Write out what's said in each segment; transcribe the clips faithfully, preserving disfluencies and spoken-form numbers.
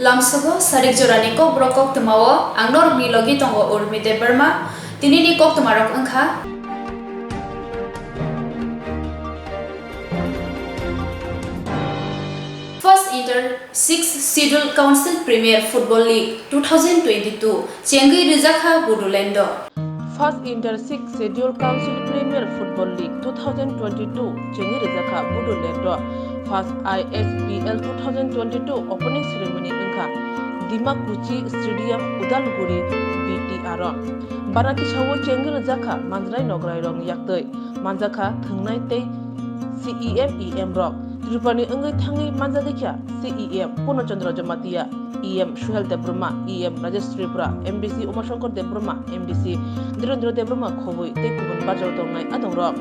Lamsogo sarik jorani kokborok koktwmao ang norokni logi tongo Urmi Debbarma. Tinini koktwmarok wngkha: First Inter Sixth Schedule Council Premier Football League two thousand twenty-two chengwi rwjakha Bodoland-o. First Inter Sixth Schedule Council Premier Football League two thousand twenty-two chengwi rwjakha Bodoland-o. First I S P L two thousand twenty-two opening ceremony wngkha Dimakuchi Stadium, Udalguri, B T R-o. Bara tisao chengwi rwjakha manjrai nograi rok yaktwi, manjakha thwngnai tei C E M E M rok. Tripurani wngwi thangwi manjagwi kha C E M Purno Chandra Jamatia, E M Suhel Debbarma, E M Rajesh Tripura, M D C Uma Shankar Debbarma, M D C Dhirendra Debbarma Khobui tei kubun bachao tongnai adongrok.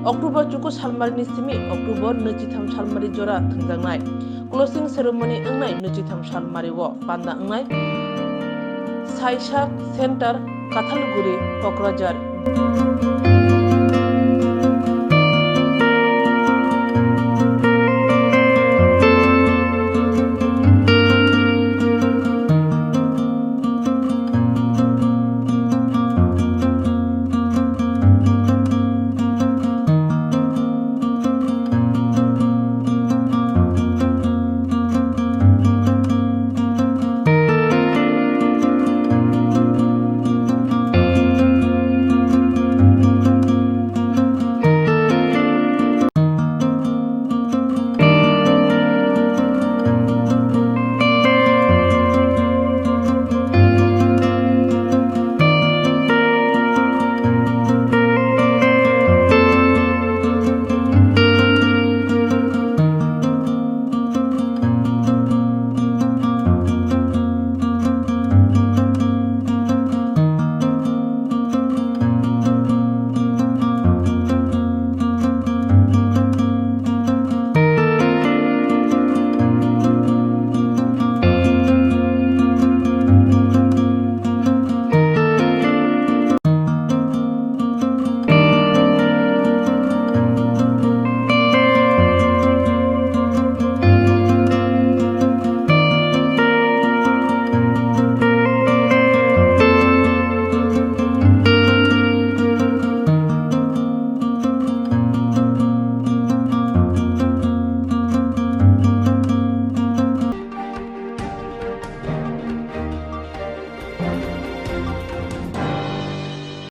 October chuku salmarini simi October nwichitham salmari jora thwngjaknai. Closing ceremony wngnai nwichitham salmario, panda wngnai Saisak Center, Kathalguri, Kokrajhar.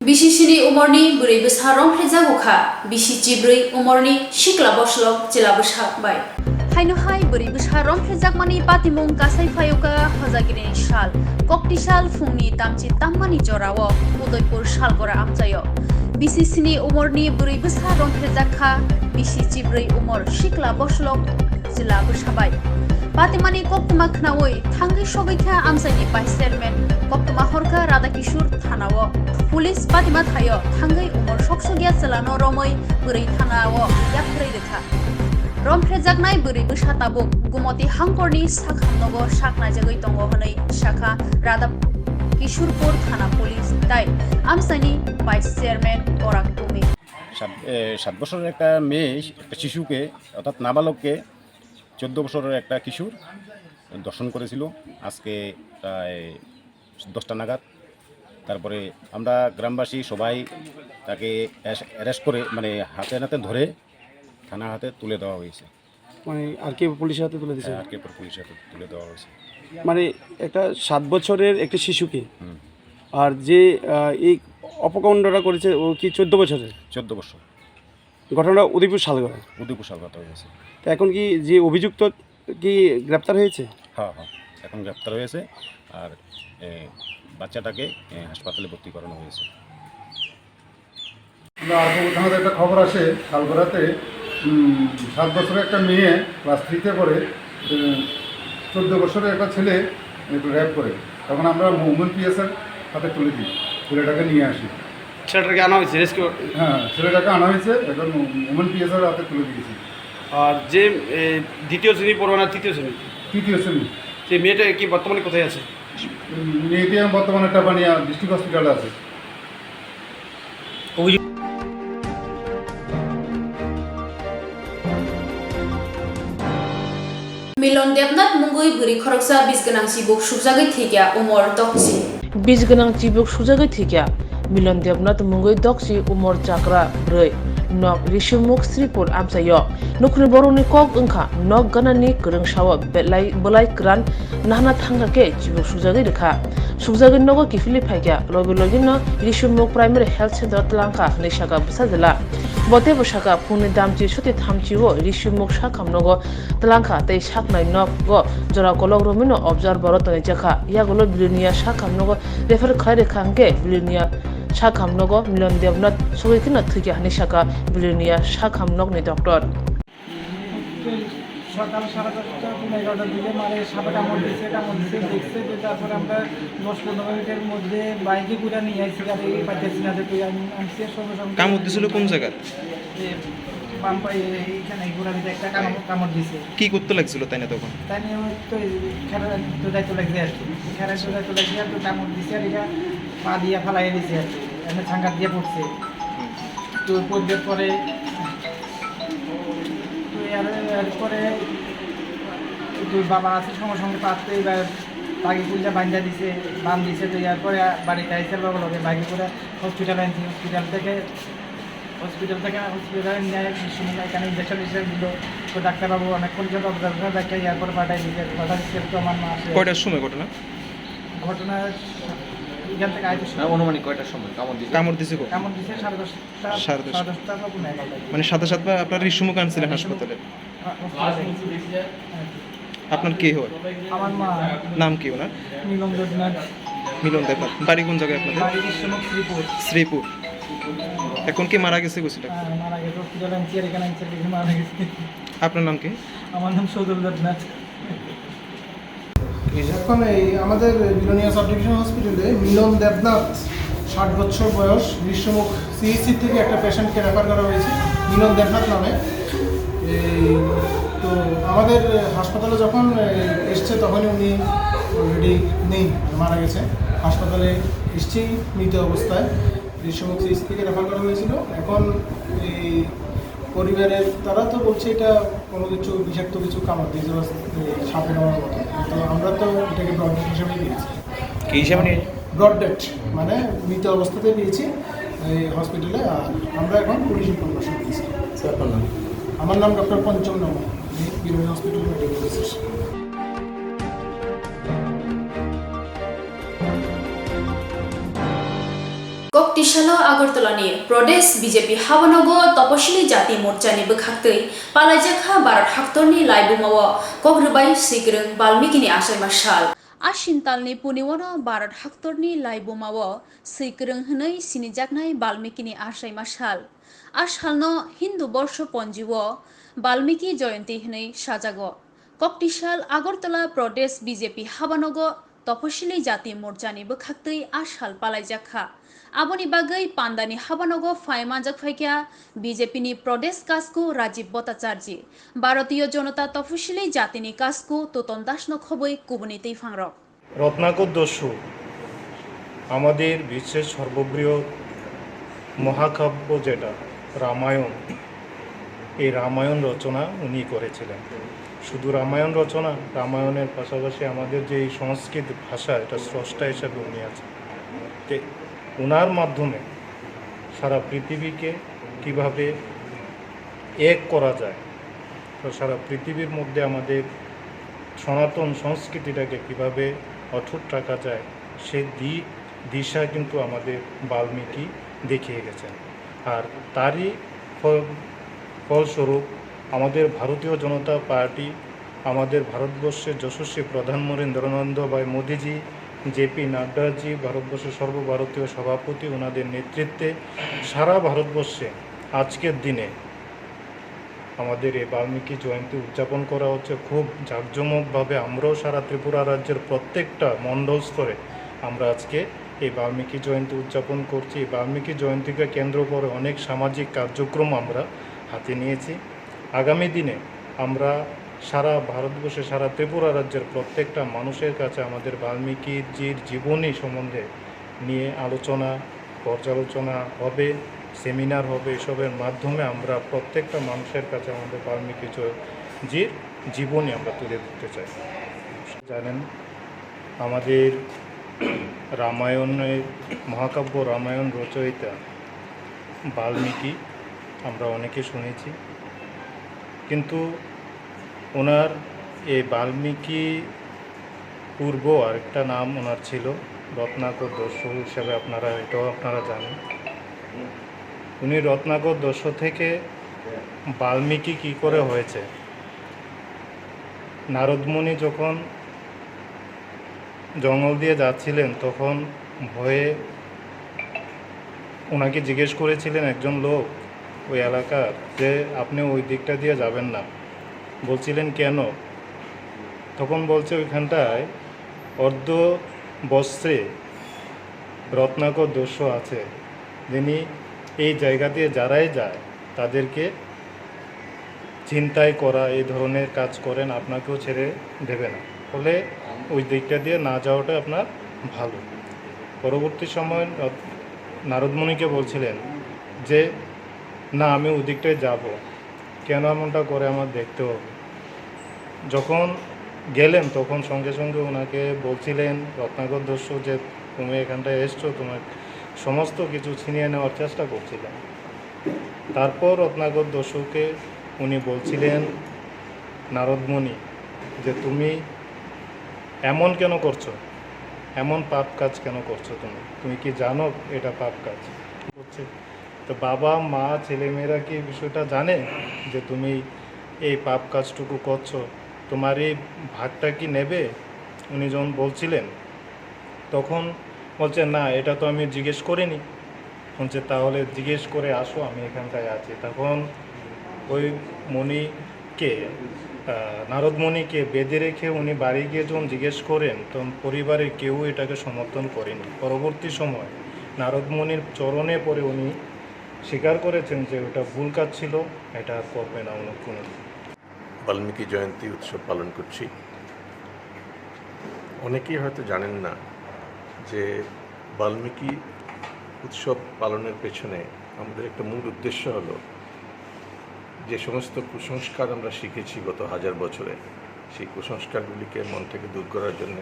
B C C ni umorni bwrwi bwsa romphrejago kha, bisi chibrwi umorni sikla boslok chwla bwsa bai. Haino hai bwrwi bwsa romphrejakmani patimung kasai phaio kha Hojagirini sal, kokti sal phungni tamchi tammani jorao Udaipur Salgora amchaio. Bisi sini umorni bwrwi bwsa romphrejakha, bisi chibrwi umor sikla boslok chwla bwsa bai. Patimani koktwma khnaui thangwi sogwi kha amchaini vice chairman, koktwma horkha Radhakishore thanao. Police patima thaio thangwi umor soksokya chwlano romwi bwrwi thanao yapharwi rwkha. Romphrejaknai bwrwi bwsa tabuk Gumoti hangkorni sakham nogo saknaijagwi tongo hwnwi sakha Radha Kishorpur thana police tai amchaini vice chairman Orak Kumi. সাত, এ, সাত বছরের একটা মেয়ে, একটা শিশুকে, অর্থাৎ নাবালককে চোদ্দ বছরের একটা কিশোর ধর্ষণ করেছিল আজকে প্রায় দশটা নাগাদ। তারপরে আমরা গ্রামবাসী সবাই তাকে অ্যাস-, অ্যারেস্ট করে, মানে, হাতে নাতে ধরে থানা হাতে তুলে দেওয়া হয়েছে। মানে, আর কে পুলিশের হাতে তুলে দিছে? হ্যাঁ, আর কে পুলিশের হাতে তুলে দেওয়া হয়েছে। মানে, একটা সাত বছরের একটি শিশুকে, হুম। আর যে, আহ, এই অপকাণ্ডটা করেছে, ও কি চোদ্দ বছরের? চোদ্দ বছর। ঘটনা উদয়পুর শালগড়া। উদয়পুর শালগড়াতে হয়েছে। তো এখন কি যে অভিযুক্ত কি গ্রেপ্তার হয়েছে? হ্যাঁ, হ্যাঁ, এখন গ্রেপ্তার হয়েছে। আর, এ, বাচ্চাটাকে, এ, হাসপাতালে ভর্তি করানো হয়েছে। কিন্তু আরপর কোথাও একটা খবর আসে, শালগড়াতে, উম, সাত বছরের একটা মেয়ে ক্লাস থ্রিতে পড়ে, উম, চোদ্দ বছরের একটা ছেলে একটু রেপ করে। তখন আমরা মোহাম্মদ পিএসের হাতে তুলে দিই, ছেলেটাকে নিয়ে আসি। ছেলেটাকে আনা হয়েছে, রেস্কিউ? হ্যাঁ, ছেলেটাকে আনা হয়েছে, এখন মোহাম্মদ পিএসের হাতে তুলে দিয়েছি। আর যে, এ, দ্বিতীয় শ্রেণী পড়ো না তৃতীয় শ্রেণী? তৃতীয় শ্রেণী। সেই মেয়েটা কি বর্তমানে কোথায় আছে? উম, মেয়েটি এখন বর্তমানে টাপানিয়া ডিস্ট্রিক্ট হসপিটালে আছে। অভিযোগ Milon Debnath mungwi bwrwi khoroksa bis gwnang chibuk sukjagwi thwikya, umor doksi. Bis gwnang chibuk sukjagwi thwikya. Milon Debnath mungwi doksi, umor chakra bwrwi. Nok Risumuk Sripur amchaio. Nukhungni borokni kok wngkha nok ganani kwrwngsao belai bwlai kwran nahana thangkha khe chibuk sukjagwi rwkha. Sukjagwi nogo kiphilwi phaikha, logi logino Risumuk Primary Health Center twlangkha hwnwi sakha bwsa jwla. Bo teibo sakha, phungni damchi soti thamchio Risumuk sakham nogo twlangkha tei saknai nogo jora kolok romwino observer o tonijakha. Yagulo Bilonia sakham nogo refer khlai rwkha hwnkhe Bilonia sakham nogo Milon Debnath sogwi kheno thwikha hwnwi sakha Bilonia sakham nokni doctor. সকাল সাড়ে দশটা, পৌনে এগারোটার দিকে মারে সাপে কামড় দিছে। কামড় দিছে, দেখছে যে, তারপরে আমরা দশ পনেরো মিনিটের মধ্যে বাইকে ঘুরে নিয়ে আসছি, গাড়ি পাইতেছি না, যে তুই আন-, আনছি, সঙ্গে সঙ্গে কামড় দিছিল কোন জায়গায়? যে বাম পায়ে এইখানে ঘোড়ার ভিতরে একটা কামড়, কামড় দিছে। কি করতে লাগছিল তাই না তখন? তাই নিয়ে ওই তো এই খেলার তো দায়িত্ব লাগছে আর কি। খেলার তো দায়িত্ব লাগছে আর তো কামড় দিছে আর এটা পা দিয়ে ফালাইয়া দিছে আর কি। এমনি ছাঙ্গা দিয়ে পড়ছে। তো পড়বে পরে তো এর, এরপরে তো বাবা আছে সঙ্গে সঙ্গে পারতে এবার তাকে কুলটা বান্ধা দিছে, বান দিছে। তো এরপরে বাড়িতে আইসে লগে লগে বাইকে করে হসপিটাল আনছি। হসপিটাল থেকে হসপিটাল থেকে হসপিটালে নিয়ে এসে শুনি এখানে ইঞ্জেকশন টিঞ্জেকশন দিল। তো ডাক্তারবাবু অনেকক্ষণ পর্যন্ত অবজারভেশনে দেখে এয়ারপোর্ট পাঠাই দিয়েছে। পাঠাই দিচ্ছে তো আমার মা আসে। কয়টার সময় ঘটনা? ঘটনা এখান থেকে আইতে হ্যাঁ, আনুমানিক কয়টার সময় কামড় দিছে? কামড় দিছে কখন? কামড় দিছে সাড়ে দশটা, সাড়ে দশটা। সাড়ে দশটা বা পৌনে এগারোটা। মানে সাথে সাথে আপনারা রিসুমুখ আনছিলেন হাসপাতালে? হ্যাঁ, হসপিটালে। আপনার কে হয়? আমার মা। নাম কি ওনার? মিলন দেবনাথ। মিলন দেবনাথ। বাড়ি কোন জায়গায় আপনাদের? বাড়ি রিসুমুখ শ্রীপুর। শ্রীপুর। এখন কি মারা গেছে কইছিল? হ্যাঁ, মারা গেছে। হসপিটালে আনছি আর এখানে আনছি আর এখানে মারা গেছে। আপনার নাম কি? আমার নাম সজল দেবনাথ। এখন এই আমাদের বিলোনিয়া সাব ডিভিশন হসপিটালে মিলন দেবনাথ, ষাট বছর বয়স, রিসুমুখ সিএইচসি থেকে একটা পেশেন্টকে রেফার করা হয়েছে মিলন দেবনাথ নামে। এই তো আমাদের হাসপাতালে যখন, এ, এসছে তখনই উনি অলরেডি নেই, মারা গেছে। হাসপাতালে এসছেই মৃত অবস্থায়, রিসুমুখ সিএইচসি থেকে রেফার করা হয়েছিল। এখন এই পরিবারের তারা তো বলছে এটা কোনো কিছু বিষাক্ত কিছু কামড় দিয়েছে বা সাপে কামড়ার মতো, তো আমরা তো এটাকে ব্রড ডেথ হিসেবেই পেয়েছি। কি হিসেবে নিয়ে? ব্রড ডেথ, মানে মৃত অবস্থাতে পেয়েছি এই হসপিটালে। আর আমরা এখন পুলিশ ইনফরমেশন দিয়েছি। স্যার, আপনার নাম? আমার নাম ডক্টর পঞ্চম নম, আমি বিরোধী hospital medical officer. Koktisalo Agartala ni Pradesh B J P habanogo Toposili Jati Morcha ni bwkhaktwi palaijakha Bharat haktorni laibumao kok rwbai swikwrwng Balmiki ni achaima sal. Ashin talni puniwano Bharat haktorni laibumao swikwrwng hwnwi sinijaknai Balmiki ni achaima sal. A salno Hindu borsho ponjio Balmiki Jayanti hwnwi sajago. Koktisal Agartala Pradesh B J P habanogo Toposili Jati Morcha ni bwkhaktwi a sal palaijak kha. Aboni bagwi pandani habanogo phai manjak phaikha B J P ni Pradesh kasku Rajiv Bhattacharjee, Bharatiya Janata Toposili Jatini kasku Toton Dasno khobwi kubuni twiphangrok. Ratnakar দস্যু আমাদের বিশ্বের সর্ববৃহৎ মহাকাব্য যেটা রামায়ণ, এই রামায়ণ রচনা উনি করেছিলেন। শুধু রামায়ণ রচনা, রামায়ণের পাশাপাশি আমাদের যে এই সংস্কৃত ভাষা, এটা স্রষ্টা হিসাবে উনি আছেন। তে ওনার মাধ্যমে সারা পৃথিবীকে কিভাবে এক করা যায়, তো সারা পৃথিবীর মধ্যে আমাদের সনাতন সংস্কৃতিটাকে কিভাবে অটুট রাখা যায়, সে দি-, দিশা কিন্তু আমাদের বাল্মীকি দেখিয়ে গেছেন। আর তারই ফ-, ফলস্বরূপ আমাদের ভারতীয় জনতা পার্টি, আমাদের ভারতবর্ষের যশস্বী প্রধানমন্ত্রী নরেন্দ্র ভাই মোদীজি, জেপি নাড্ডাজি, ভারতবর্ষের সর্বভারতীয় সভাপতি, ওনাদের নেতৃত্বে সারা ভারতবর্ষে আজকের দিনে আমাদের এই বাল্মীকি জয়ন্তী উদযাপন করা হচ্ছে। খুব জাঁকজমকভাবে আমরাও সারা ত্রিপুরা রাজ্যের প্রত্যেকটা মণ্ডল স্তরে আমরা আজকে এই বাল্মীকি জয়ন্তী উদযাপন করছি। এই বাল্মীকি জয়ন্তীকে কেন্দ্র করে অনেক সামাজিক কার্যক্রম আমরা হাতে নিয়েছি। আগামী দিনে আমরা সারা ভারতবর্ষে, সারা ত্রিপুরা রাজ্যের প্রত্যেকটা মানুষের কাছে আমাদের বাল্মীকিজির জীবনী সম্বন্ধে নিয়ে আলোচনা, পর্যালোচনা হবে, সেমিনার হবে। এসবের মাধ্যমে আমরা প্রত্যেকটা মানুষের কাছে আমাদের বাল্মীকি জ-, জির জীবনী আমরা তুলে ধরতে চাই। জানেন, আমাদের রামায়ণের, মহাকাব্য রামায়ণ রচয়িতা বাল্মীকি আমরা অনেকে শুনেছি, কিন্তু ওনার এই বাল্মীকি পূর্ব আরেকটা নাম ওনার ছিল রত্নাকর দস্যু হিসাবে, আপনারা, এটাও আপনারা জানেন। উনি রত্নাকর দস্যু থেকে বাল্মীকি কি করে হয়েছে? নারদমুনি যখন জঙ্গল দিয়ে যাচ্ছিলেন, তখন ভয়ে ওনাকে জিজ্ঞেস করেছিলেন একজন লোক ওই এলাকার, যে, "আপনি ওই দিকটা দিয়ে যাবেন না।" বলছিলেন, "কেন?" তখন বলছে, "ওইখানটায় অর্ধ বস্ত্রে রত্নাকর দস্যু আছে, যিনি এই জায়গা দিয়ে যারাই যায়, তাদেরকে ছিনতাই করা, এই ধরনের কাজ করেন, আপনাকেও ছেড়ে দেবে না। ফলে ওই দিকটা দিয়ে না যাওয়াটা আপনার ভালো।" পরবর্তী সময় নারদমুনিকে বলছিলেন যে, "না, আমি ওদিকটাই যাব, কেন এমনটা করে আমার দেখতে হবে?" যখন গেলেন, তখন সঙ্গে সঙ্গে ওনাকে বলছিলেন, "রত্নাকর দস্যু, যে তুমি এখানটায় এসছো, তোমার সমস্ত কিছু ছিনিয়ে নেওয়ার চেষ্টা করছিলেন।" তারপর রত্নাকর দস্যুকে উনি বলছিলেন, নারদমুনি, যে, "তুমি এমন কেন করছো? এমন পাপ কাজ কেন করছো তুমি? তুমি কি জানো এটা পাপ কাজ?" হচ্ছে, তো বাবা, মা, ছেলেমেয়েরা কি এই বিষয়টা জানে যে তুমি এই পাপ কাজটুকু করছো? তোমার এই ভাগটা কি নেবে? উনি যখন বলছিলেন, তখন বলছে, "না, এটা তো আমি জিজ্ঞেস করিনি।" বলছে, "তাহলে জিজ্ঞেস করে আসো, আমি এখানটায় আছি।" তখন ওই মুনিকে, আহ, নারদ মুনিকে বেঁধে রেখে উনি বাড়ি গিয়ে যখন জিজ্ঞেস করেন, তখন পরিবারের কেউ এটাকে সমর্থন করেনি। পরবর্তী সময় নারদ মুনির চরণে পড়ে উনি স্বীকার করেছেন যে ওটা ভুল কাজ ছিল, এটা আর করবে না উনি কোনোদিন। বাল্মীকি জয়ন্তী উৎসব পালন করছি। অনেকেই হয়তো জানেন না যে বাল্মীকি উৎসব পালনের পেছনে আমাদের একটা মূল উদ্দেশ্য হলো যে সমস্ত কুসংস্কার আমরা শিখেছি গত হাজার বছরে, সেই কুসংস্কারগুলিকে মন থেকে দূর করার জন্যে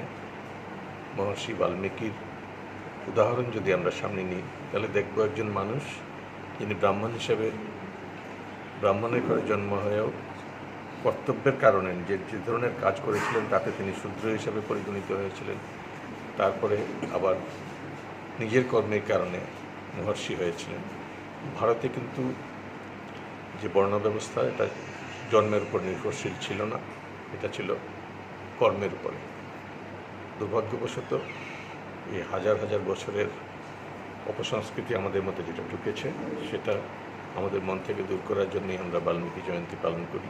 মহর্ষি বাল্মীকির উদাহরণ যদি আমরা সামনে নিই, তাহলে দেখব একজন মানুষ যিনি ব্রাহ্মণ হিসেবে, ব্রাহ্মণের ঘরে জন্ম হয়েও কর্তব্যের কারণে নিজের যে ধরনের কাজ করেছিলেন, তাতে তিনি শূদ্র হিসেবে পরিগণিত হয়েছিলেন। তারপরে আবার নিজের কর্মের কারণে মহর্ষি হয়েছিলেন। ভারতে কিন্তু যে বর্ণ ব্যবস্থা, এটা জন্মের উপর নির্ভরশীল ছিল না, এটা ছিল কর্মের উপরে। দুর্ভাগ্যবশত এই হাজার হাজার বছরের অপসংস্কৃতি আমাদের মধ্যে যেটা ঢুকেছে, সেটা আমাদের মন থেকে দূর করার জন্যই আমরা বাল্মীকি জয়ন্তী পালন করি।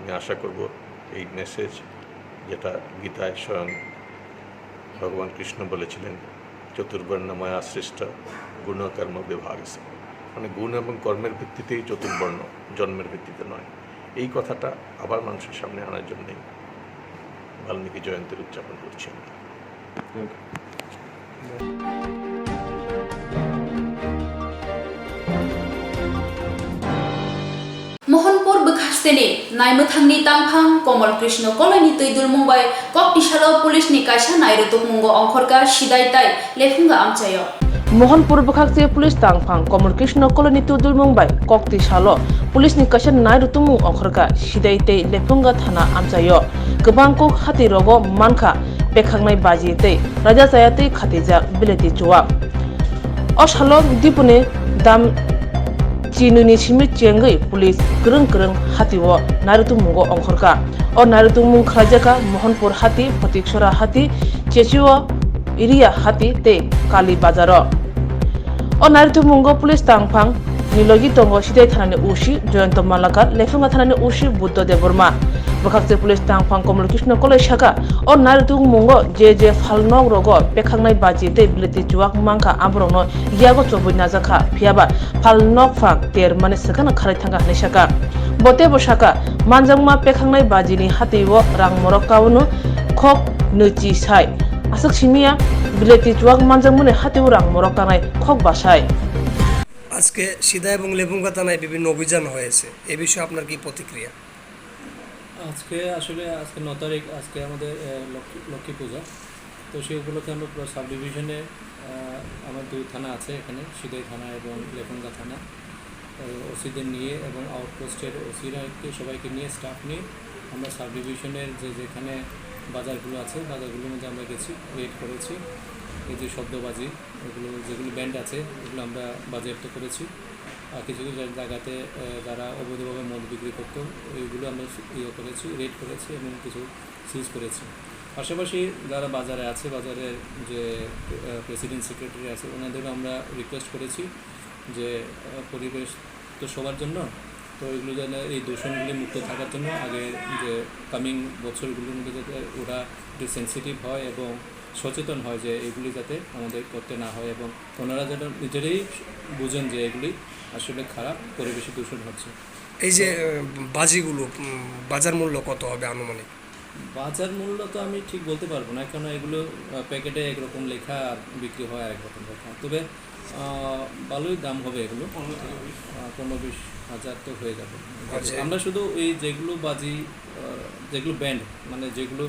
আমি আশা করব এই মেসেজ, যেটা গীতায় স্বয়ং ভগবান কৃষ্ণ বলেছিলেন, "চতুর্বর্ণ ময়া সৃষ্ট গুণ কর্ম বিভাগ সে", মানে গুণ এবং কর্মের ভিত্তিতেই চতুর্বর্ণ, জন্মের ভিত্তিতে নয়, এই কথাটা আবার মানুষের সামনে আনার জন্যই বাল্মীকি জয়ন্তীর উদযাপন করছি আমরা। Mohanpur bwkhasteni Naimwthangni tangphang Komol Krishna Koloini twi dulmung bai kok tisalo police ni kaisa nairutukmungo ongkhorkha sidai tai lephunga amchaio. Mohanpur bwkhakche police tangphang Komol Krishna Koloini twi dulmung bai kok tisalo police ni kaisa nairutukmung ongkhorkha sidai tei lephunga thana amchaio. Kwbang kok hati rogo mankha pekhangnai baji tei raida chaya tei khatijak bileti chuwak. O salo Dipuni dam chinwini simi chengwi police kwrwng kwrwng hatio nairutukmungo ongkhorkha. O nairutukmung khlaijakha Mohanpur hati, Photiksora hati, Chechio area hati tei Kali bazaro. O nairutukmungo police tangphang ni logi tongo Sidai thanani O C Jayanta Malakar, Lephunga thanani O C Buddha Debbarma. Bwkhakche police tangphang Komol Krishna Koloi saka, o nairutukmungo je je phalnok rogo pekhangnai baji tei bileti chuwak mankha, aborokno yago chobwi najakha, phiyaba phalnok phang ter mani swkang kharwi thangkha hwnwi saka. Bo teibo saka, manjakma pekhangnai bajini hatio rang morok kaunu khok nwichi sai. Aswk simiya bileti chuwak manjakmani hatio rang morok kanai khok basai. আজকে সিদা এবং লেবুঙ্গা থানায় বিভিন্ন অভিযান হয়েছে, এ বিষয়ে আপনার কি প্রতিক্রিয়া? আজকে আসলে, আজকে ন তারিখ, আজকে আমাদের, আহ, লক্ষ্মী, লক্ষ্মী পূজা। তো সেই উপলক্ষে আমরা পুরো সাব ডিভিশনে, আহ, আমার দুই থানা আছে এখানে, সিদাই থানা এবং লেফুঙ্গা থানা। আহ, ওসিদের নিয়ে এবং আউটপোস্টের ওসিরাকে সবাইকে নিয়ে, স্টাফ নিয়ে আমরা সাব ডিভিশনের যে যেখানে বাজারগুলো আছে, বাজারগুলোর মধ্যে আমরা গেছি, রেড করেছি। এই যে শব্দবাজি, এগুলো যেগুলো ব্যান্ড আছে, এগুলো আমরা বাজেয়াপ্ত করেছি। আর কিছু কিছু জায়গাতে, আহ, যারা অবৈধভাবে মদ বিক্রি করতো, ওইগুলো আমরা ইয়ে করেছি, রেড করেছি এবং কিছু সিজ করেছি। পাশাপাশি যারা বাজারে আছে, বাজারের যে, আহ, প্রেসিডেন্ট সেক্রেটারি আছে, ওনাদেরও আমরা রিকোয়েস্ট করেছি যে, আহ, পরিবেশ তো সবার জন্য, তো এগুলো যেন, এই দূষণগুলি মুক্ত থাকার জন্য আগে যে কামিং বছরগুলোর মধ্যে যাতে ওরা একটু সেন্সিটিভ হয় এবং সচেতন হয় যে এগুলি যাতে আমাদের করতে না হয় এবং ওনারা যেন নিজেরাই বুঝেন যে এগুলি আসলে খারাপ, পরিবেশে দূষণ হচ্ছে। এই যে, তো আহ, বাজিগুলো, উম, বাজার মূল্য কত হবে আনুমানিক? বাজার মূল্য তো আমি ঠিক বলতে পারবো না, কেন এগুলো, আহ, প্যাকেটে একরকম লেখা আর বিক্রি হয় আরেক রকম লেখা। তবে, আহ, ভালোই দাম হবে এগুলো। আহ, পনেরো বিশ হাজার তো হয়ে যাবে। আচ্ছা। আমরা শুধু এই যেগুলো বাজি, আহ, যেগুলো ব্যান্ড, মানে যেগুলো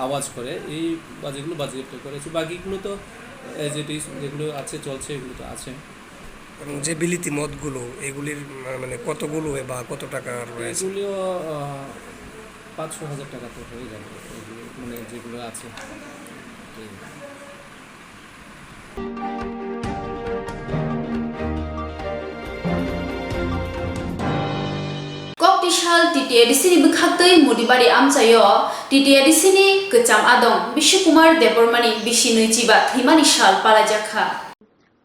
আওয়াজ করে, এই বাজিগুলো বাজেয়াপ্ত করেছি। বাকিগুলো তো as it is, যেগুলো আছে চলছে, এগুলো তো আছে। এবং যে বিলিতি মদগুলো, এগুলির মা-, মানে কতগুলো বা কত টাকা রয়েছে? এগুলিও, আহ, পাঁচ ছ হাজার টাকা তো হয়ে যাবে, এগুলো, মানে, যেগুলো আছে। জি। Kok tisal T T A D C ni bwkhaktwi Mudibari amchaio T T A D C ni kwcham adong Bishu Kumar Debbarma ni bisi nwichiba thwimani sal palaijakha.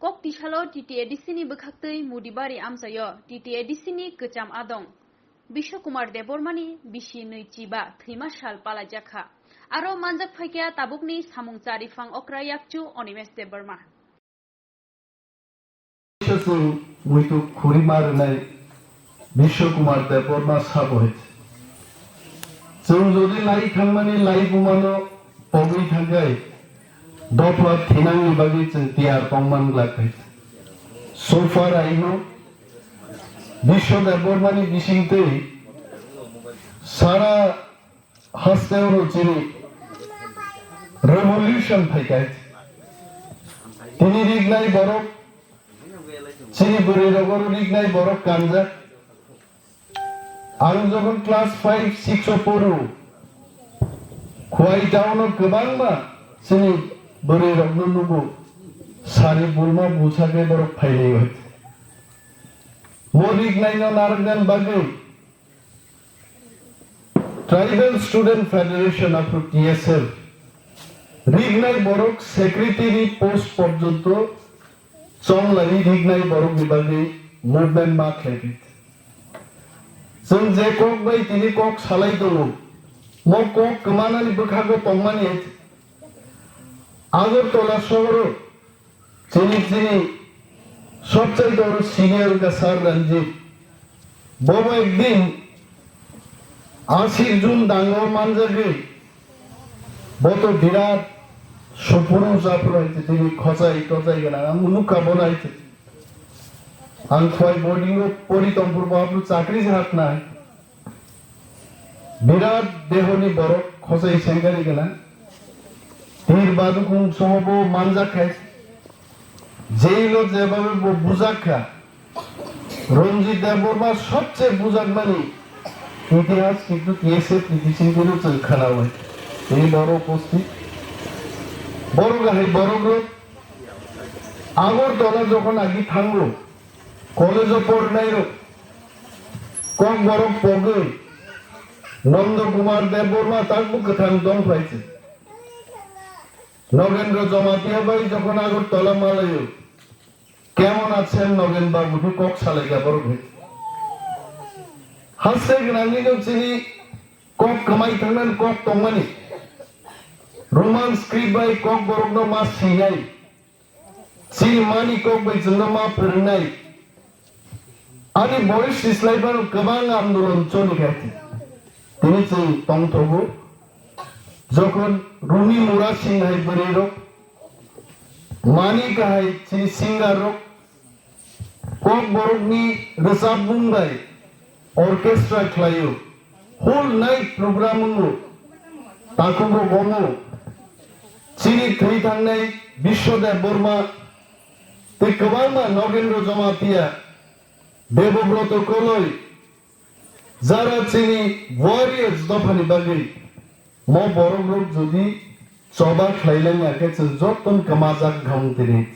Kok tisalo T T A D C ni bwkhaktwi Mudibari amchaio T T A D C ni kwcham adong Bishu Kumar Debbarma ni bisi nwichiba thwima sal palaijakha. Aro manjak phaikha tabukni samung chariphang okra yakchu Animesh Debbarma. Chwng muitu khurima rwnai Biswa Kumar Debbarma sabo hai. Chwng jodi lai thangmani lai bumano pogwi thangkhai, dopha thinangni bagwi chwng tiyar tongman glak hai. So far I know, Biswa Debbarmani bisingtwi sara haste oro chini revolution phaikai. Tini rignai borok, chini bwrwi rogoro rignai borok kanjak. Ang jokhon class five, six o poro, Khowai town o kwbangma chini bwrwi rokno nugo, sari bulma busa khe borok phailai bai. Mo rignai no narwknani bagwi Tribal Student Federation of T S F rignai borok secretary post porjonto chonglai rignai borok ni bagwi movement ma khlai di. Chwng je kok bai tini kok salai tongo, mo kok kwmanani bwkhago tongmani Agartala sohoro chini, chini sobchai boro senior wngkha Sir Ranjit. Bobo ekdin asik jun dango manjagwi, bo to birat supuru japuru hai tini khochai tochai gana ang nukha bono hai. Ang Khowai boarding o pori tongpur bo abru chakri se haknai. Birat dehoni borok khosai sengkari gana. Tir badukhung soho bo manjak khai. Jail o jebabe bo bujak kha. Ranjit Debbarma sobche bujakmani itihas kintu T S F ni bisingtwi no chwng khwnaui. Tini borok uposthit. Borok hai borok rok Agartala jokhon agi thango, college o pornai rok Kokborok pogwi Nanda Kumar Debbarma tabuk kwthang dongphai se. Nagendra Jamatia bai jokhon Agartala malaio, kemon achen Nogen babu khe kok salaikha borok hai. Haste gwnangni no chini kok kwmai thangnani kok tongmani. Roman script bai Kokborokno ma swinai. Chini mani kok bai chwngno ma phwrwngnai. Ani boyos sislai phano kwbang andolon choli kha. Tini chwng tongthogo. Jokhon Runi Mura Singh hai bwrwi rok, mani kahai chini singer rok, Kokborokni rwchapmung bai orchestra khlaio. Whole night program wngo, takhuk rok omo, chini thwi thangnai Biswa Debbarma tei kwbangma Nogendra Jamatia, Debobroto Koloi, jara chini warriors dophani bagwi mo borok rok jodi choba khlai lanya khe chwng joto kwmajak wngkha mung tini.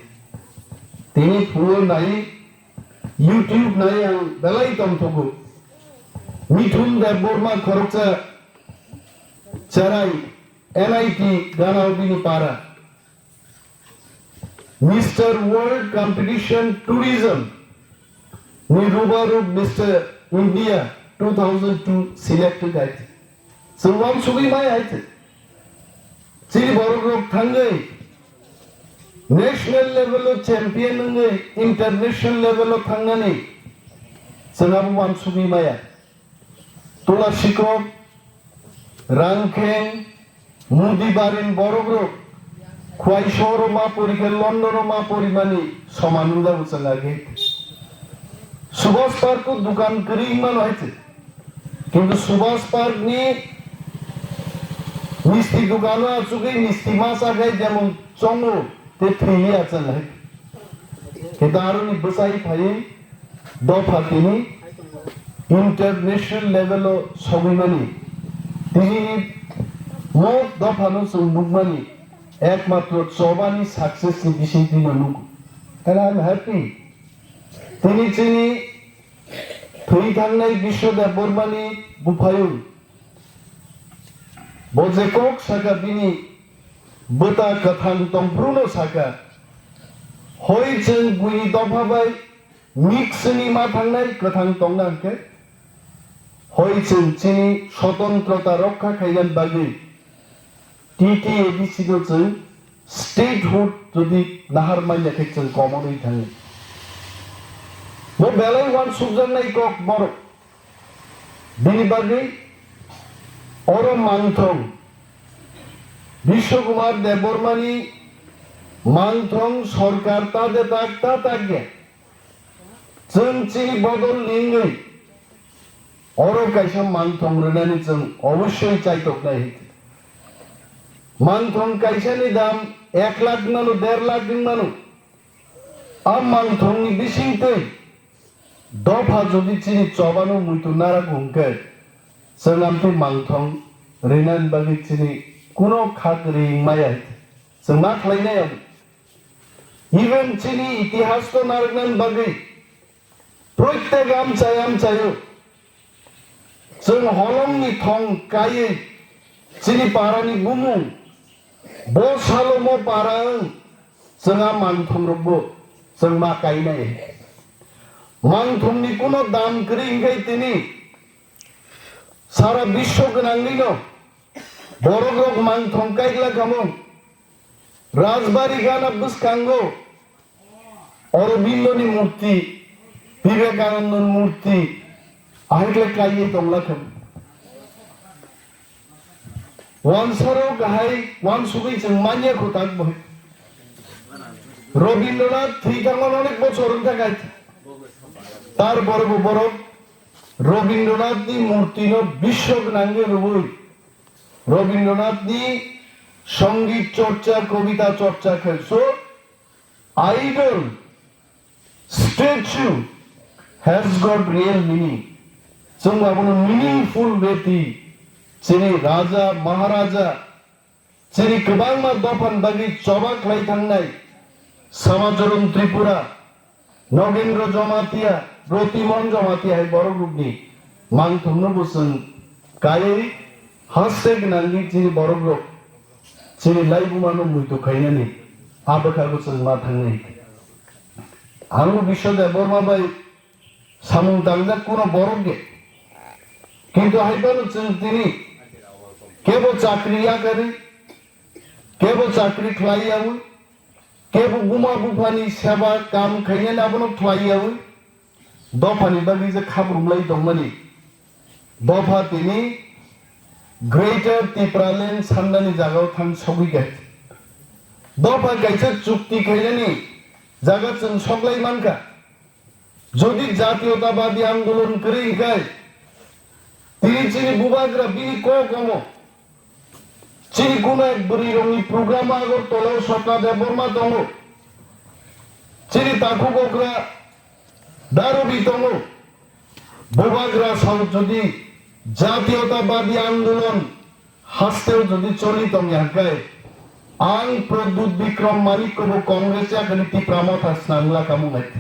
Tini phungo nai, YouTube nai ang belai tongthogo. Mithun Debbarma khoroksa cherai N I T ganao bini para. Mister World Competition Tourism ni rubaru Mister India two thousand two selected hai. Chwng uansugwi mai hai. Chini borok rok thangwi national level o champion wngwi international level o thangnani chwng abo uansugwi maya. Tula Sikok, Rangkheng, Mudibarin borok rok Khwai sohoro ma pori khe London o ma porimani soman wngjago chwng age. Subhash Park o dukan kwrwi wngmano hai se. Kintu Subhash Park ni misti dukano achugwi misti ma chakhai jemon chongo tei thwi liya chwng hai. Kintu aroni bwchai phaiwi dopha tini international level o sogwimani. Tini ni mo dopha no chwng nukmani ekmatro chobani success ni bisingtwi no nugo. And I am happy. Tini chini thwi thangnai Biswa Debbarma ni buphayung. Bo je kok saka bini bwta kwthang tongphuru no saka. Hoi chwng buini dopha bai mix wngwi ma thangnai kwthang tongna hwnkhe. Hoi chwng chini swatantrota rokha khaina bagwi T T A D C no chwng statehood jodi nahar manya khe chwng common wi thango. Bo belai uansukjaknai kok borok. Bini bagwi oro mangthong Biswa Kumar Debbarma ni mangthong sorkar ta de tak ta tak ya. Chwng chini bodol ni wngwi oro kaisa mangthong rwnani chwng obossoi chaitoknai. Mangthong kaisa ni dam ek lakh wngmano, der lakh wngmano. A mangthong ni bisingtwi dopha jodi chini chobano muitu narak hwnkhe, chwng amtwi mangthong rinani bagwi chini kuno khak ring maya. Chwng ma khlainai abo. Even chini itihas to narwknani bagwi proitek amchai amchaio chwng holongni thong kaiwi chini parani bumung bo salo mo para wng chwng a mangthongrokbo chwng ma kainai. Mangthongni kuno dam kwrwi hwnkhe tini sara biswo gwnangwino borokrok mangthong kaikla kamo. Rajbari gana bwskango Aurobindo ni murti, Vivekananda ni murti, ahikle kaiye tongla khe. Wansaro kahai wansugwi chwng manya kho tak bo. Rabindranath thwi thangma onek bochor wng thangkha. Tar borok bo borok Rabindranath ni murti no biswk nangwi rwui Rabindranath ni songit chorcha, kobita chorcha khe so idol, statue has got real meaning. Chwng abono meaningful way twi chini raja, maharaja, chini kwbangma dophani bagwi choba khlai thangnai Samacharan Tripura, Nogendra Jamatia, Protimon Jamatia hai borok rokni mangthokno bo chwng kaiwi haste gwnangwi chini borok rok chini laibuma no muitu khainani a bwkha bo chwng ma thangnai. Ang bo Biswa Debbarma bai samung tangjak kuno borok de. Kintu hai phano chwng tini kebo chakri yakarwi, kebo chakri khlai yawi, kebo buma buphani seba kam khainani abono khlai yawi, dophani bagwi je khabrumlai tongmani. Dopha tini Greater Tipraland sannani jagao thang sogwi kha. Dopha kaisa chukti khainani jaga chwng soklai mankha. Jodi jatiyotawadi andolon kwrwi hwnkhe, Tini chini bubagra bini kok omo. Chini guna bwrwi rokni program Agartala o Sokla Debbarma tongo. Chini takhuk okra Darubi tongo. Bubagra sao jodi jatiyotabadi andolon hasteo jodi choli tongya hwnkhe, ang Pradyut Bikram Manik kobo Congress yakani Tipra Motha swnamla kamung hai.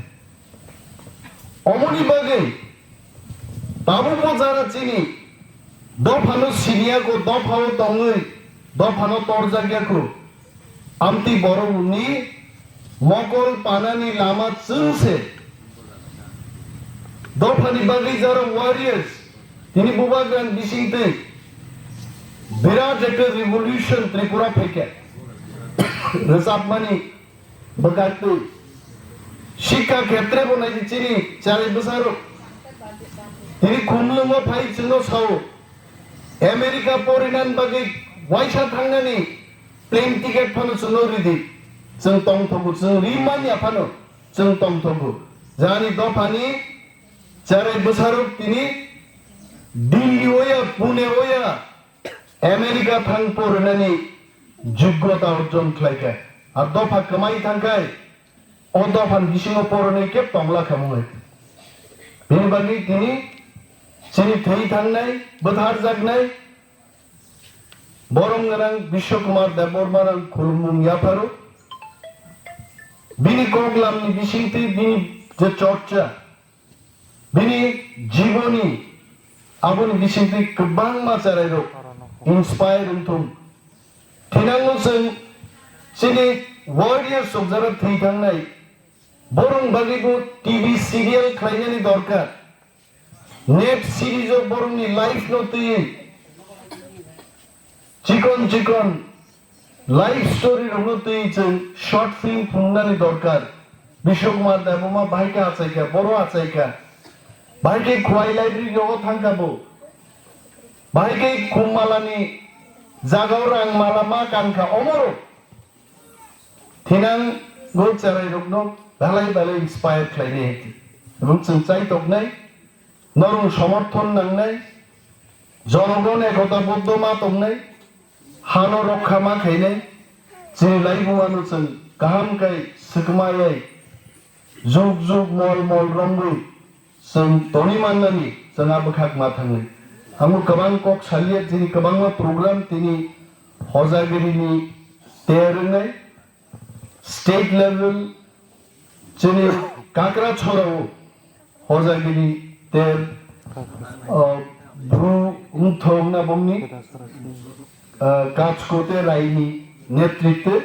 Omoni bagwi tabukbo jara chini dophano siniya ko, dophao tongwi dophano torjakya ko. Amtwi borokni mokol panani lama chwng se. Dophani bagwi jara warriors, tini bubagrani bisingtwi birat ekta revolution Tripura phaikha. Rwchapmani bwkhaktwi. Shikha khetre bo nai di chini chari bwsarok. Tini khumlwngo phai chwngno sao. America porinan bagwi waisa thangnani plane ticket phano chwngno ridi. Chwng tongthogo, chwng rimanya phano chwng tongthogo. Jani dophani chari bwsarok tini Delhi oya, Pune oya, America thang porinani joggota orjon khlaikha. Ar dopha kwmai thangkhai, o dophani bisingo porinai khe tongla khamung hai. Bini bagwi tini chini thwi thangnai, bwtharjaknai, borom gwnang Biswa Kumar Debbarma rang khulumung yapharo. Bini koklamni bisingtwi bini je chorcha, bini jiboni aboni bisingtwi kwbangma cherairok inspire wngthung. Thinango chwng chini warriors sokjara thwi thangnai borok bagwibo T V serial khlainani dorkar. Net series o borokni life no twiwi chikon chikon life story rokno twi chwng short film phunuknani dorkar. Biswa Kumar Debbarma bahai khe achaikha, boro achaikha. Bahai khe Khwai library rogo thangkha bo. Bahai khe Khummalani jagao rang mala ma kankha omoro. Thinango cherai rokno belai belai inspire khlainai hai khe. Ruk chwng chai toknai, norok somorthon nangnai, jonogon ekota boddo ma tongnai, hano rokha ma khainai, chini laibuma no chwng kaham kai swkma yai, juk juk mol mol romwi chwng toni mannani chwng a bwkhak ma thangwi. Amo kwbang kok salia chini kwbangma program tini Hojagirini ter wngnai, state level chini Kakrachorao Hojagiri ter, uh, Bru wngthok na bongni, uh, Kachkote Raini netritwe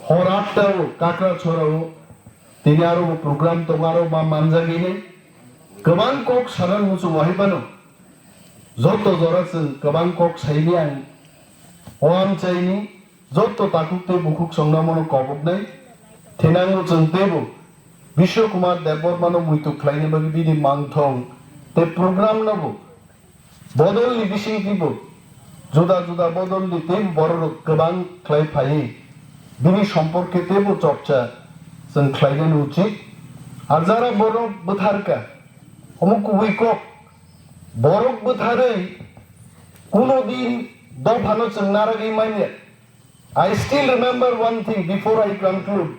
hor atta o Kakrachorao tini aro bo program tongo, aro ma manjagini kwbang kok sana muchung wahai bano. Joto jora chwng kwbang kok saini ang o amchaini joto takhuk tei bukhuk chwngno mono koboknai. Thinango chwng teibo Biswa Kumar Debbarmano muitu khlaina bagwi bini mangthong tei program no bo bodolni bisingtwibo juda juda bodolni tei bororok kwbang khlai phaiwi bini somporke teibo chorcha chwng khlainani uchit. Ar jara borok bwtharkha, omo kubui kok, borok bwtharwi kuno din dophano chwng naragwi manya. I still remember one thing before I conclude.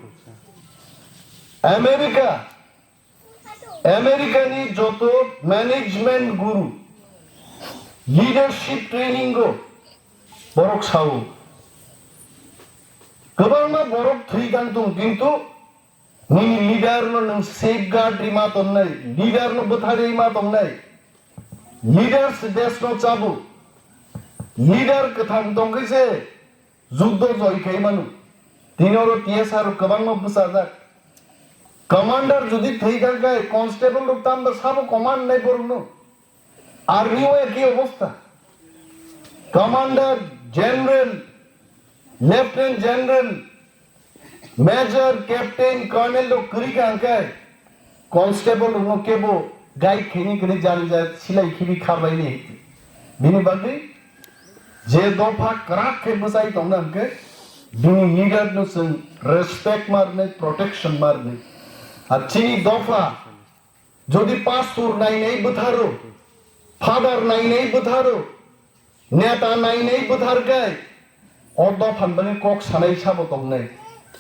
America, America ni joto management guru, leadership training o borok sao. Kwbangma borok thwi tang tong, kintu nini leader no nwng safeguard rima tongnai, leader no bwtharwi ma tongnai, leader se desh no chabo, leader kwthang tongkhe se juddo joy khai mano. Tini oro T S R rok kwbangma bwchajak. Commander jodi thwi thang khai constable rok tamba sabo command nai borok no. Army o ekhi obostha. Commander, general, lieutenant general, major, captain, colonel rok kwrwi kha hwnkhe constable rokno kebo guide khaini kwrwi jani ja silai khibi kharlaini. Bini bagwi je dopha kwrak khe bwchai tongna hwnkhe bini leader no chwng respect ma rwnai, protection ma rwnai. Ar chini dopha jodi pastor nai nai bwtharo, Father nainai bwtharo, neta nainai bwtharkhe, o dophan bani kok sanai sabo tongnai.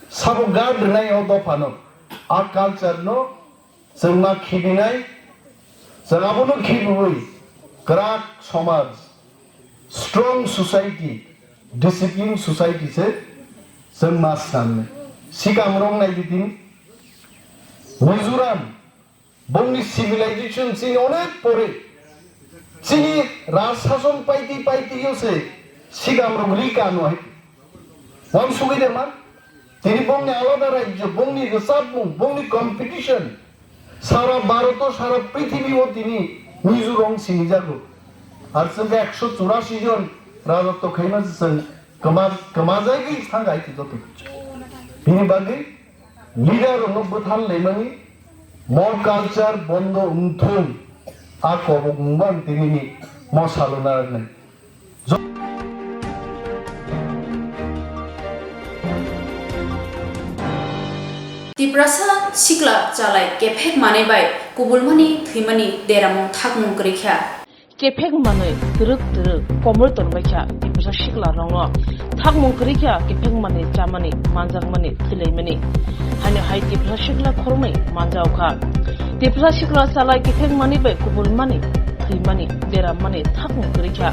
Sabo guard rwnai o dophano. A culture no chwng ma khibinai, chwng abono khibiwi kwrak somaj, strong society, discipline society se chwng ma swnamnai. Sikam rok nai di tini Mizoram, bongni civilization chini onek pore, chini raj sason paiti paiti yo se sikam rok ri kanu hai. Wansugwi de ma? Tini bongni alada rajyo, bongni rwchapmung, bongni competition. Sara Bharoto, sara prithibi o tini Mizo rong sinijago. Ar chwng ekso churasi jon rajotto khaima chwng kwma-, kwmajagwi thang hai joto. Bini bagwi leader rokno bwthar laimani, mo culture bondo wngthung, a kobok mungban tini ni mo salo narwknai. Tiprasa sikla chalai kephek manwi bai kubulmani thwimani deramung thakmung kwrwi kha. Kephek manwi twrwk twrwk komor tonbaikha Tiprasa sikla rokno. Thakmung kwrwi kha kephek manwi chamani, manjakmani, thwilaimani. Haino hai Tiprasa sikla khoroknwi manjao kha. Tiprasa sikla chalai kephek manwi bai kubulmani thwimani, deramani thakmung kwrwi kha.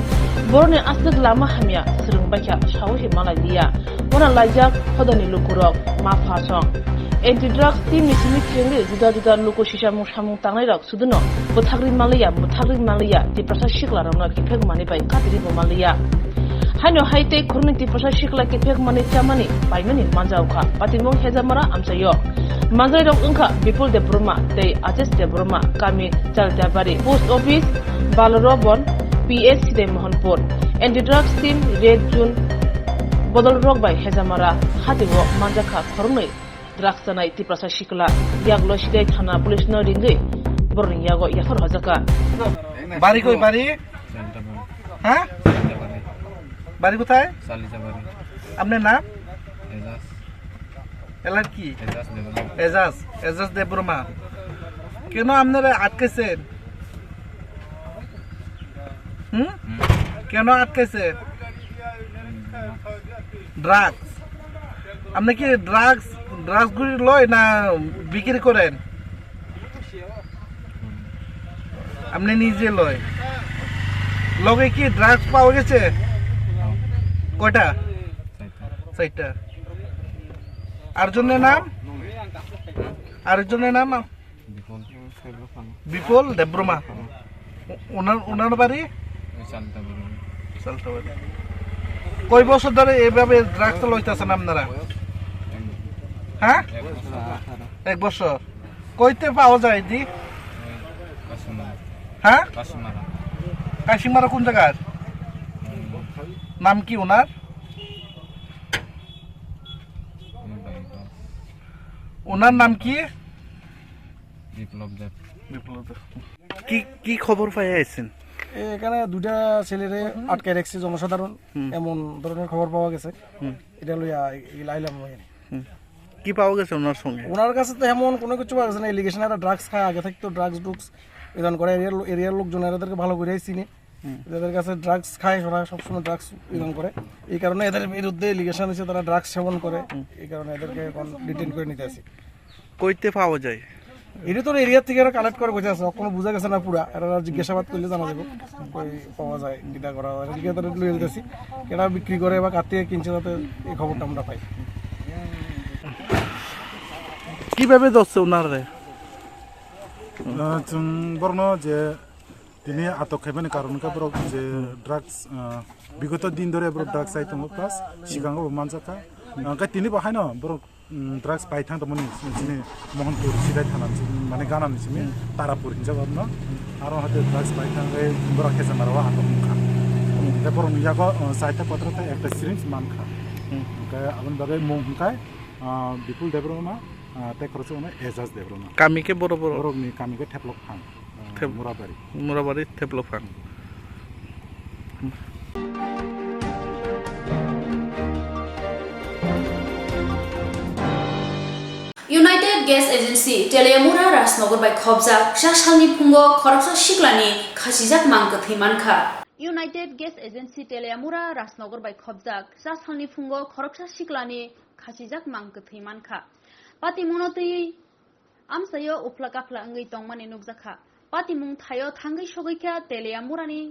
Boroni aswk lama hamya swrwng baikha, sao se malai liya. Bono laijak hodani lukurok ma pha song. Anti drugs team ni simi kengwi juda juda luku sisamung samung tangnairok suduno bwthakri manliya, bwthakri manliya, Tiprasa siklarokno kiphek mani bai katirwi bo manliya. Haino hai tei khoroknwi Tiprasa sikla kiphek mani chamani paimani manjao kha. Patimung Hejamara amchaio. Manjairok wngkha Bipul Debbarma tei Ajesh Debbarma, kami Chalitabari, post office Balorobon, P S Sidai Mohanpur. Anti drugs team red zone bodol rok bai Hejamara hatio manjakha khoroknwi drugs chanai Tiprasa sikla. Yaklo Sidai thana police no ringwi borokni yago yaphar hojakha. বাড়ি কই বাড়ি? হ্যাঁ? বাড়ি কোথায়? চালিতাবাড়ি। আপনার নাম? এজাজ। এলার কি? এজাজ দেববর্মা। এজাজ, এজাজ দেববর্মা। কেন আপনারা আটকেছেন? হুম? হুম। কেন আটকেছে? হুম। ড্রাগস। আপনি কি ড্রাগস, ড্রাগস গুলি লয় না বিক্রি করেন? আপনি নিজে লয়। লগে কি ড্রাগস পাওয়া গেছে? কয়টা? চারটা। চারটা। আরেকজনের নাম? আরেকজনের নাম? বিপুল। বিপুল দেববর্মা। ওনার, ওনার বাড়ি? ওই চালতাবাড়ি। চালতাবাড়ি। কয় বছর ধরে এইভাবে ড্রাগস লইতেছেন আপনারা? হ্যাঁ? এক বছর। এক বছর। কইতে পাওয়া যায় এটি? ওই কাশিমারা। হ্যাঁ? কাশিমারা। কাশিমারা কোন জায়গার? হুম। নাম কি ওনার? ওনার বাড়ি তো। ওনার নাম কি? বিপ্লব দেব। বিপ্লব দেব। কি, কি খবর পাই আইছেন? এ, এখানে দুইটা ছেলেরে আটকে রাখছে জনসাধারণ, হুম। এমন ধরনের খবর পাওয়া গেছে। হুম। এটা লইয়া এই আইলাম আমি। হুম। কি পাওয়া গেছে ওনার সঙ্গে? ওনার কাছে তো এমন কোনো কিছু পাওয়া গেছে না, এলিগেশন, এরা ড্রাগস খায়, আগে থেকে তো ড্রাগস ড্রুগস ইদান করে, এরিয়ার লো-, এরিয়ার লোকজন এদেরকে ভালো করে চিনি। হুম। এদের কাছে ড্রাগস খায়, ওরা সবসময় ড্রাগস ইদান করে, এই কারণে এদের বিরুদ্ধে এলিগেশন হয়েছে তারা ড্রাগস সেবন করে, হুম। এই কারণে এদেরকে এখন ডিটেইন করে নিতে আসি। কইতে পাওয়া যায়? এটা তো এরিয়া থেকে এরা কালেক্ট করে বসে আছে, এখনো বোঝা গেছে না পুরা, এরা জিজ্ঞাসাবাদ করলে জানা যাবে কই পাওয়া যায়, কিটা করা হয়। এদিকে তারা লইয়া যেতেছি, কেটা বিক্রি করে বা কার থেকে কিনছে, যাতে এই খবরটা আমরা পাই। কিভাবে ধরছে ওনারে? আহ, চুম, বর্ণ যে Tini atok khaimani karon wngkha borok je drugs, ah, bigoto din dhore borok drugs chai tongo, plus sikango bo manjakha. Hwnkhe tini bo haino borok, mm, drugs pai thang tongmani chini Mohanpur Sidai thana ni simi, mane gana ni simi Tarapur hinjago abono. Aro hwnkhe drugs pai thang khe borok Hejamara o atok wngkha. Hwnkhe borokni yago, ah, chaita kotor tei ekta syringe mankha. Hwnkhe aboni bagwi mung hwnkhe, ah, Bipul Debbarma, ah, tei khoroksa hwnkhe Ejaz Debbarma. Kami khe boro boro? Borokni kami khe Theplok Phang. Thep-, Murabari. Murabari Theplophang. United United Gas Agency Teliamura Rajnagar bai khobjak kisa salni phungo khoroksa siklani khachijak mang kwthwi mankha. United Gas Agency Teliamura Rajnagar bai khobjak kisa salni phungo khoroksa siklani khachijak mang kwthwi mankha. Patimungno twiwi amchaio uphla kaphla wngwi tongmani nukjakha. Patimung thaio thangwi sogwikha Teliamurani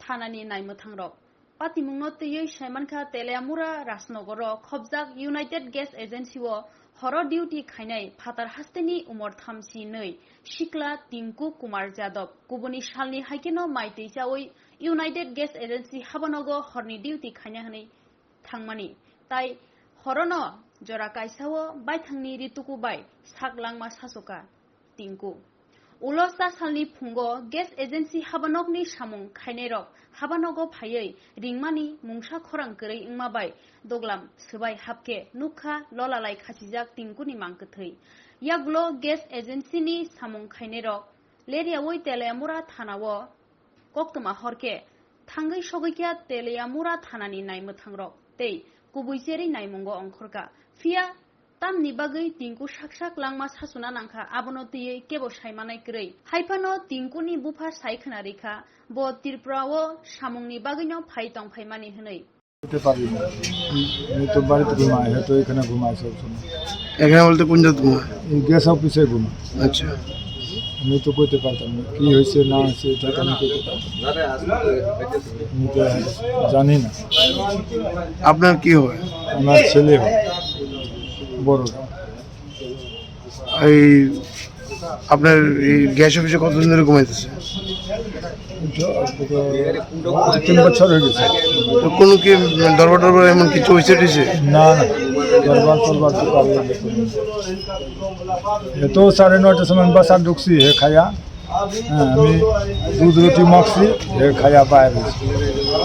thanani naimwthangrok. Patimungno twiwi saimankha Teliamura Rajnagaro khobjak United Gas Agency o horo duty khainai phatar hasteni umor thamsi nwi sikla Tinku Kumar Jadab. Kubuni salni haikheno maitwi chawi United Gas Agency habanogo horni duty khaina hwnwi thangmani, tai horono jora kaisao baithangni rituku bai sak langma sasoka Tinku. Ulo cha salni phungo gas agency habanokni samung khainairok habanogo phaiwi ringmani mungsa khorang kwrwi wngma bai doglam swbai hapkhe nukha lolalai khachijak Tinkuni mang kwthwi. Yagulo gas agency ni samung khainairok leriawi Teliamura thanao koktwma horkhe thangwi sogwikha Teliamura thanani naimwthangrok tei kubui cherwi naimungo ongkhorkha. Phiya tamni bagwi Tinku sak sak langma sasuna nangkha, abono twiwi kebo saimanai kwrwi. Haiphano Tinkuni bupha sai khna rikha, bo Tripura o samungni bagwino phai tongphaimani hwnwi. হতে পারি না। আমি তো বাড়িতে ঘুমাই, হয়তো এখানে ঘুমায় সবসময়। এখানে বলতে কোন জায়গায় ঘুমায়? এই গ্যাস অফিসে ঘুমায়। আচ্ছা। আমি তো কইতে পারতাম না, কি হয়েছে না হয়েছে, এটা তো আমি কইতে পারতাম না। আমি তো জানি না। আপনার কি হয়? আমার ছেলে হয়, বড়টা। এই আপনার এই গ্যাস অফিসে কতদিন ধরে ঘুমাইতেছে? তো, তো তিন বছর হয়ে গেছে। তো কোনো কি দরবার টরবার এমন কিছু হয়েছে টিছে? না, না, দরবার টরবার তো কারোর ব্যাপার নেই। এ তো সাড়ে নয়টার সময় বাসা ঢুকছি, হে খায়া, হ্যাঁ, আমি দুধ রুটি মাখছি, হে খায়া বাইরে হয়েছে।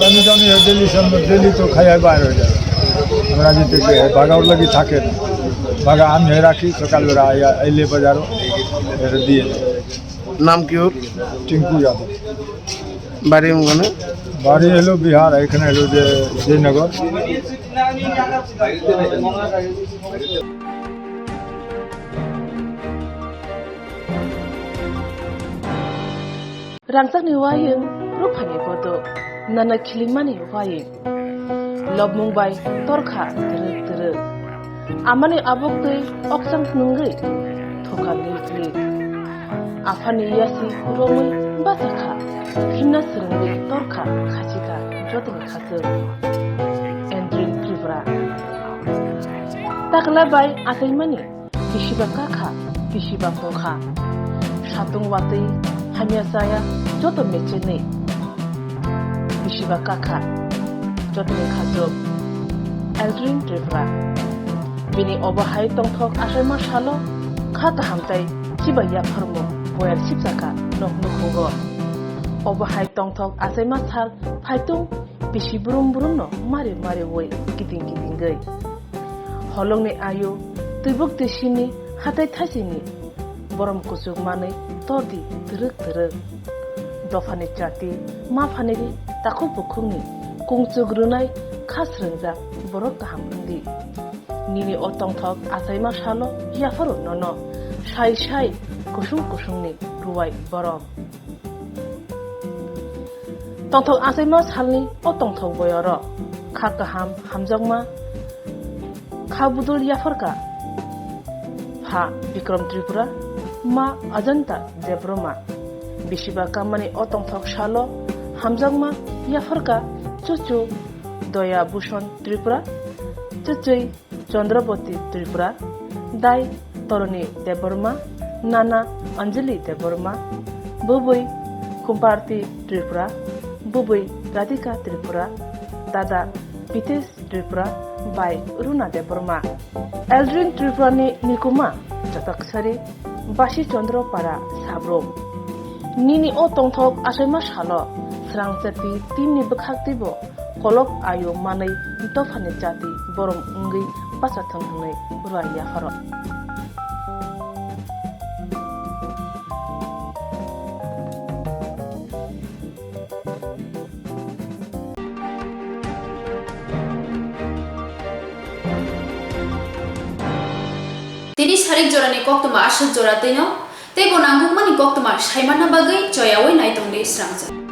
আমি জানি হে ডেলি সামনে, ডেলি তো খায়া বাইরে হয়ে যায়। আমরা যদি ভাগাওর লাগি থাকে না, ভাগা আমি হে রাখি, সকালবেলা আইয়া, আইলে বাজারও, এটা দিয়ে দেয়। নাম কি ওর? টিঙ্কু যাদব। বাড়ি ওখানে? বাড়ি হলো বিহার, এখানে হলো যে Joynagar. Rangchakni wayung, ruphani bodo, nana khilimani wayung. Lobmung bai torkha twrwk twrwk. Amani abok twi okchang nungwi thoka lik lik. Aphani yasi romwi bachakha, himna swrwngwi torkha khachikha jotoni khachwk. Andrew Tripura. Takla bai achaimani bisiba kakha, bisiba tongkha. Satung watwi hamya chaya joto mechenwi. Bisiba kakha, jotoni khachwk. Aldrin Tripura. Bini obo hai tongthok achaima salo kha kaham tei chiba yapharmung boyar sipjakha nok nukhungo. Obo hai tongthok achaima sal phaitung bisi brum brumno mari mari wi kiting kitingwi. Holongni ayu twibuk twisini hatai thaisini borom kuchuk manwi tordi twrwk twrwk. Dophani chati, maphani ri, takhuk bukhukni kungchuk rwnai kha srwngjak borok kaham wngdi. Nini o tongthok achaima salo yapharo nono sai sai kusung kusungni ruwai borom. Tongthok achaima salni o tongthok boyoro kha kaham hamjakma kha budul yapharkha pha Bikram Tripura, ma Ajanta Debbarma. Bisiba kamani o tongthok salo hamjakma yapharkha chuchu Doya Bhushon Tripura, chuchwi Chandrabati Tripura, dai Toroni Debbarma, nana Anjali Debbarma, bwbwi Kumparti Tripura, bwbwi Radhika Tripura, dada Bitesh Tripura bai Runa Debbarma. Aldrin Tripurani nikuma Chataksari, Basi Chandra Para Sabrum. Nini o tongthok achaima salo srang chati timni bwkhak twibo kolok ayo manwi dophani chati borom wngwi bachathwng hwnwi ruai yapharo. Tini sarik jorani koktwma aswk jora twino teibo nangkukmani koktwma saimanna bagwi choyaui naitongdi srangchak.